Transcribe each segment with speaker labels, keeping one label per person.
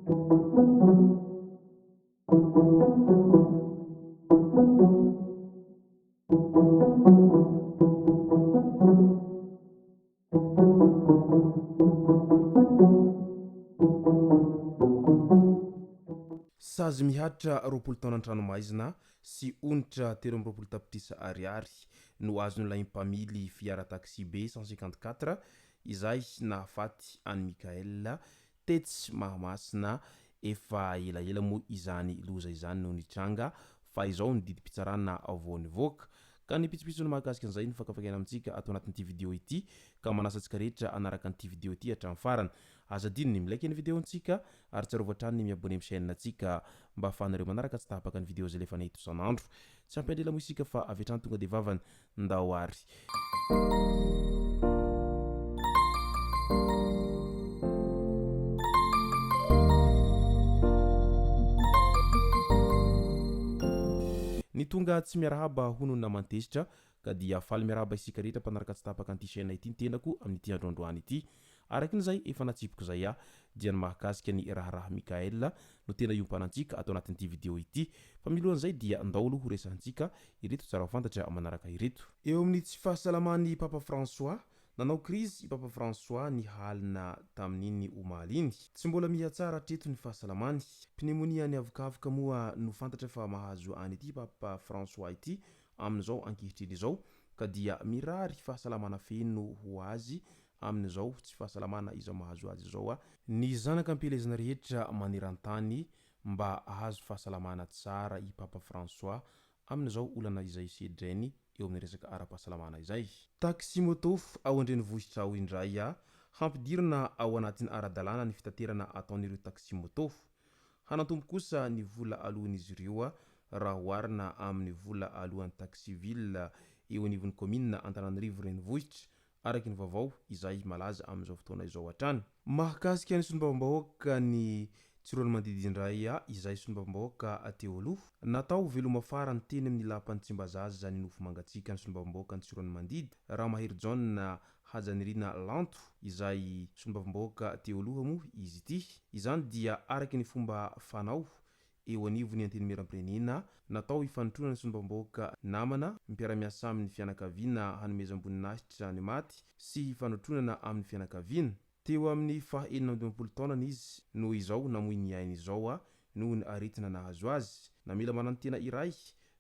Speaker 1: Sazy mihatra 20 taona an-tranomaizina sy onitra 23 tapitrisa ariary no azon'ilay mpamily fiara taxi-be 154 izay nahafaty an'i Mickaël tetsy Mahamasina. Efa elaela moa izany loza izany no nitranga fa izao ny didim-pitsarana vao nivoaka. Ka ny pitsopitsony mahakasika an'izay no fakafakaina amintsika ato anatin'ity video ity ka manasa antsika rehetra hanaraka an'ity video ity hatramin'ny farany. Aza adino ny mi-like ny video-ntsika ary tsarovy hatrany ny mi-abonner amin'ny chaîne-ntsika mba ahafahanareo manaraka tsy tapaka ny video izay alefanay eto isan'andro. Tsy hampiandry ela moa isika fa avy hatrany tonga dia vavany. Ndao ary. Ny tonga tsy miarahaba hono naman-tezitra ka dia faly miarahaba isika rehetra mpanaraka tsy tapaka an'ity chaîne ity ny tenako amin'ity andro androany ity. Araka izay efa natsipiko izay aho dia ny mahakasika ny raharaha Mickaël no tena iompanantsika ato anatin'ity video ity. Fa milohan'izay dia ndao aloha ho resahantsika ireto tsara ho fantatra manaraka ireto. Eo amin'ny tsy fahasalaman'i Papa François, nanao krizy i Papa François ny halina tamin'iny omaly iny. Tsy mbola mihatsara hatreto ny fahasalamany. Pnemonia niavokavoka moa no fantatra fa mahazo an'ity Papa François ity amin'izao ankehitriny izao ka dia mirary fahasalamana feno ho azy amin'izao tsy fahasalamana izao mahazo azy izao ny zanaka am-pielezana rehetra maneran-tany mba hahazo fahasalamana tsara i Papa François amin'izao olana izay sedrainy eo amin'ny resaka ara-pahasalamana izay. Taxi-moto ao an-drenivohitra ao indray hampidirina ao anatin'ny ara-dalàna ny fitaterana ataon'ireo taxi-moto. Hanantombo kosa ny vola aloan'izy ireo raha oharina amin'ny vola aloan'ny taxi-ville eo anivon'ny kaominina Antananarivo Renivohitra, araka ny vaovao izay malaza amin'izao fotoana izao hatrany. Mahakasika ny solombavambahoaka ny Tsiroanomandidy indray izay solombavambahoaka teo aloha. Natao veloma farany teny amin'ny lapan'i Tsimbazaza ny nofo mangatsiakan'ny solombavambahoakan'i Tsiroanomandidy, Ramaherijaona Hajanirina Lanto, izay solombavambahoaka teo aloha moa izy ity. Izany dia araka ny fomba fanao eo anivon'ny Antenimierampirenena, natao hifanotronana ny solombavambahoaka namana, mpiara-miasa amin'ny fianakaviana hanomezam-boninahitra ny maty sy hifanotronana amin'ny fianakaviana. Teo amin'ny faha 56 taonany izy no izao namoy ny ainy izao noho ny aretina nahazo azy. Namela manantena iray,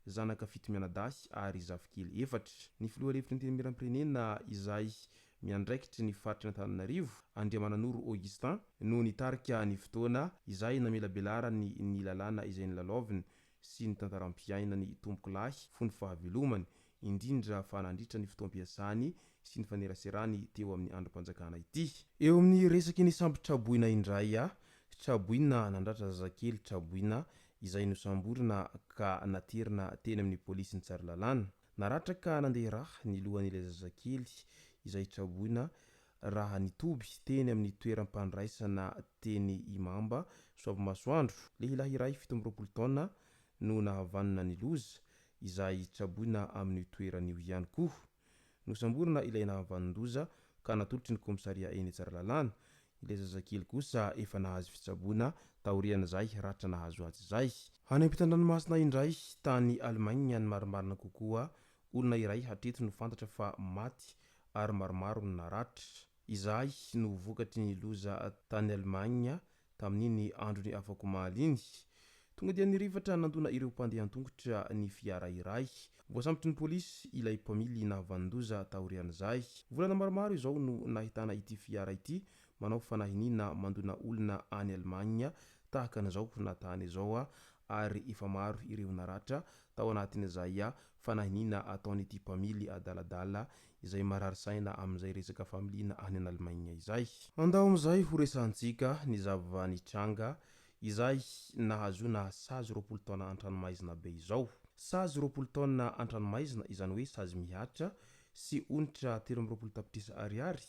Speaker 1: zanaka fito mianadahy ary zafikely efatra. Ny filoha lefitry ny Antenimierampirenena izay miandraikitry ny faritry Antananarivo, Andriamananoro Augustin, no nitarika ny fotoana izay namelabelarany ny lalàna izay nilalaoviny sy ny tantaram-piainany tompokolahy fony fahavelomany, indrindra fa nandritra ny fotoam-piasany sy ny faneraserany teo amin'ny andrim-panjakana ity. Eo amin'ny resaky ny sambo traboina indray, traboina nandratra zazakely traboina izay nosamborina ka naterina teny amin'ny polisin'i Tsaralalàna. Naratra ka nandeha rà ny lohan'ilay zazakely izay traboina raha nitoby teny amin'ny toeram-pandraisana teny Imamba, Soavimasoandro. Lehilahy iray 27 taona no nahavanona ny loza, izay traboina amin'io toerana io ihany koa. Nosamborina ilay nahavanon-doza ka natolotry ny kaomisaria eny Tsaralalàna. Ilay zazakely kosa efa nahazo fitsaboana taorian'izay ratra nahazo azy izay. Any ampitan-dranomasina indray, tany Allemagne ny marimarina kokoa, olona iray hatreto no fantatra fa maty ary maromaro no naratra. Izay no vokatry ny loza tany Allemagne tamin'iny andron'ny afakomaly iny. Tonga dia nirifatra nandona ireo mpandeha an-tongotra ny fiara iray. Voasambotry ny polisy ilay mpamily nahavanon-doza taorian'izay. Volana maromaro izao no nahitana ity fiara ity manao fanahiniana mandona olona any Allemagne tahaka an'izao natany izao ary efa maro ireo naratra tao anatin'izay fanahiniana ataon'ity mpamily adaladala izay marary saina amin'izay resaka familiana any an'Allemagne izay. Andao amin'izay ho resahantsika ny zava-nitranga izay nahazoana sazy 20 taona an-tranomaizina be izao. Sazy 20 taona an-tranomaizina, izany hoe sazy mihatra, sy onitra 23 tapitrisa ariary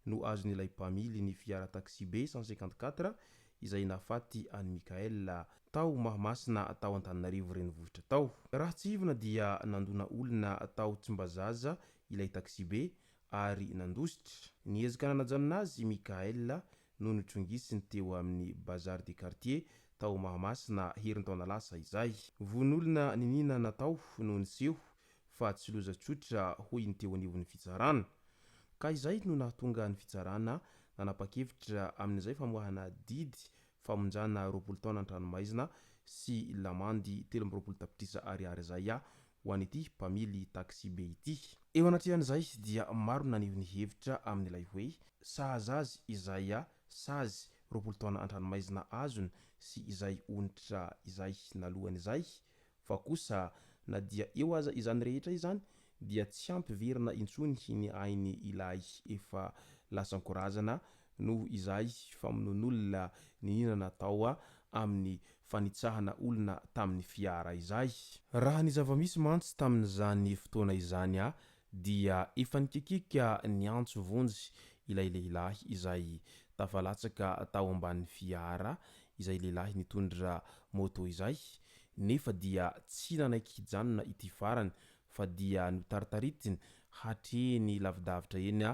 Speaker 1: no azon'ilay mpamily ny fiara taxi-be 154 izay nahafaty an'i Mickaël tao Mahamasina tao Antananarivo renivohitra tao. Raha tsihivina dia nandona olona tao Tsimbazaza ilay taxibe ary nandositra. Niezaka nanajanona azy i Mickaël. no notrongisiny teo amin'ny Bazar de quartier tao Mahamasina herintaona lasa izay. Vono olona niniana natao no niseho fa tsy loza tsotra hoy ny teo anivon'ny fitsarana. Ka izay no nahatonga ny fitsarana nanapa-kevitra amin'izay famoahana didy famonjana 20 taona an-tranomaizina sy lamandy 23 tapitrisa ariary izay ho an'ity mpamily taxi-be ity. Eo anatrehan'izay dia maro no naneho ny hevitra amin'ilay hoe sahaza azy izay sazy 20 taona an-tranomaizina azony sy izay onitra izay nalohany izay fa kosa na dia eo aza izany rehetra izany dia tsy ampy verina intsony ny ainy ilay efa lasan-korazana noho izay famonoan'olona niniana natao amin'ny fanitsahana olona tamin'ny fiara izay. Raha ny zava-misy mantsy tamin'izany fotoana izany dia efa nikikiaka niantso vonjy ilay lehilahy izay tafalatsaka tao ambanin'ny fiara izay lehilahy nitondra moto izay nefa dia tsy nanaiky hijanona ity farany fa dia notaritaritiny hatreny lavidavitra eny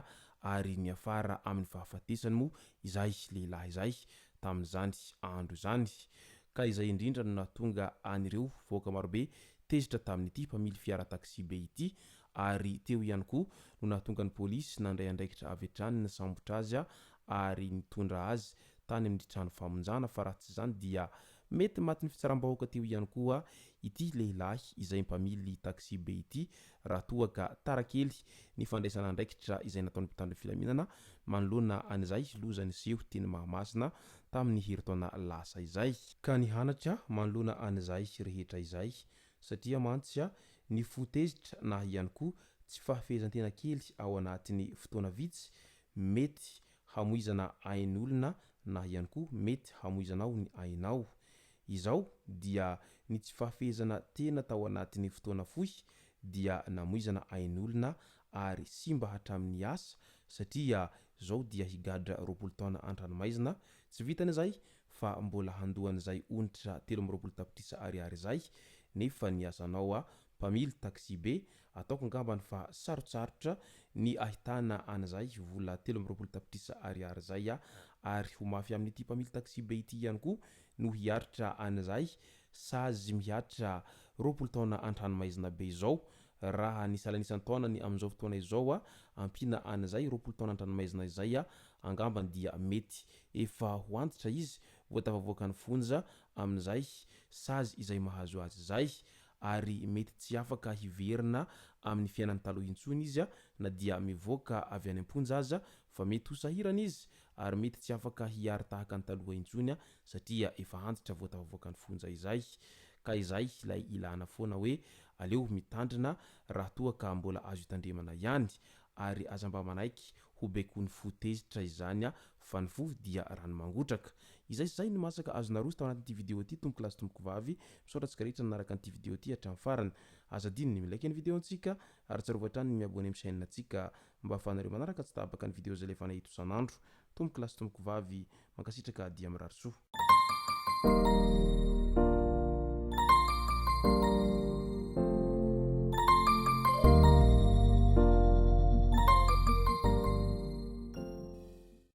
Speaker 1: ary niafara amin'ny fahafatesany moa izay lehilahy izay tamin'izany andro izany. Ka izay indrindra no nahatonga an'ireo vahoaka marobe tezitra tamin'ity mpamily fiara taxi-be ity ary teo ihany koa no nahatonga ny polisy nandray andraikitra avy hatrany nisambotra azy ary nitondra azy tany amin'ny trano famonjana fa raha tsy izany dia mety matin'ny fitsaram-bahoaka teo ihany koa ity lehilahy izay mpamily taxi-be ity raha toa ka tara kely ny fandraisana andraikitra izay nataon'ny mpitandro filaminana manoloana an'izay loza niseho teny Mahamasina tamin'ny herintaona lasa izay. Ka nihanatra manoloana an'izay rehetra izay satria mantsy ny fo tezitra na ihany koa tsy fahafehezan-tena kely ao anatin'ny fotoana vitsy mety hamoizana ain'olona na ihany koa mety hamoizanao ny ainao. Izao dia ny tsy fahafehezana tena tao anatin'ny fotoana fohy dia namoizana ain'olona ary simba hatramin'ny asa satria zao dia higadra 20 taona an-tranomaizina, tsy vitan'izay fa mbola handoa an'izay onitra 23 tapitrisa ariary izay nefa ny asanao mpamily taxi-be, ataoko angambany fa sarotsarotra ny ahitana an'izay vola 23 tapitrisa ariary izay ary ho mafy amin'ity mpamily taxi-be ity ihany koa no hiaritra an'izay sazy mihatra 20 taona an-tranomaizina be izao raha ny salanisan-taonany amin'izao fotoana izao ampiana an'izay 20 taona an-tranomaizina izay angambany dia mety efa ho antitra izy vao tafavoaka ny fonja amin'izay sazy izay mahazo azy izay ary mety tsy afaka hiverina amin'ny fiainany taloha intsony izy na dia mivoaka avy any am-ponja aza fa mety ho sahirana izy ary mety tsy afaka hiary tahaka ny taloha intsony satria efa antitra vao tafavoaka ny fonja izay. Ka izay ilay ilana foana hoe aleo mitandrina raha toa ka mbola azo itandremana ihany ary aza mba manaiky ho bekon'ny fo tezitra izany fa ny fo dia rano mangotraka. Izay sy izay ny masaka azo naroso tao anatin'ity video ity tompoko lahy sy tompoko vavy, misaotra antsika rehetra nanaraka an'ity video ity hatramin'ny farany. Aza adino ny mi-like ny video ntsika ary tsarovy hatrany ny mi-abonner amin'ny chaîne ntsika mba ahafahanareo manaraka tsy tapaka ny video izay alefanay eto isan'andro. Tompoko lahy sy tompoko vavy, mankasitraka dia mirary soa.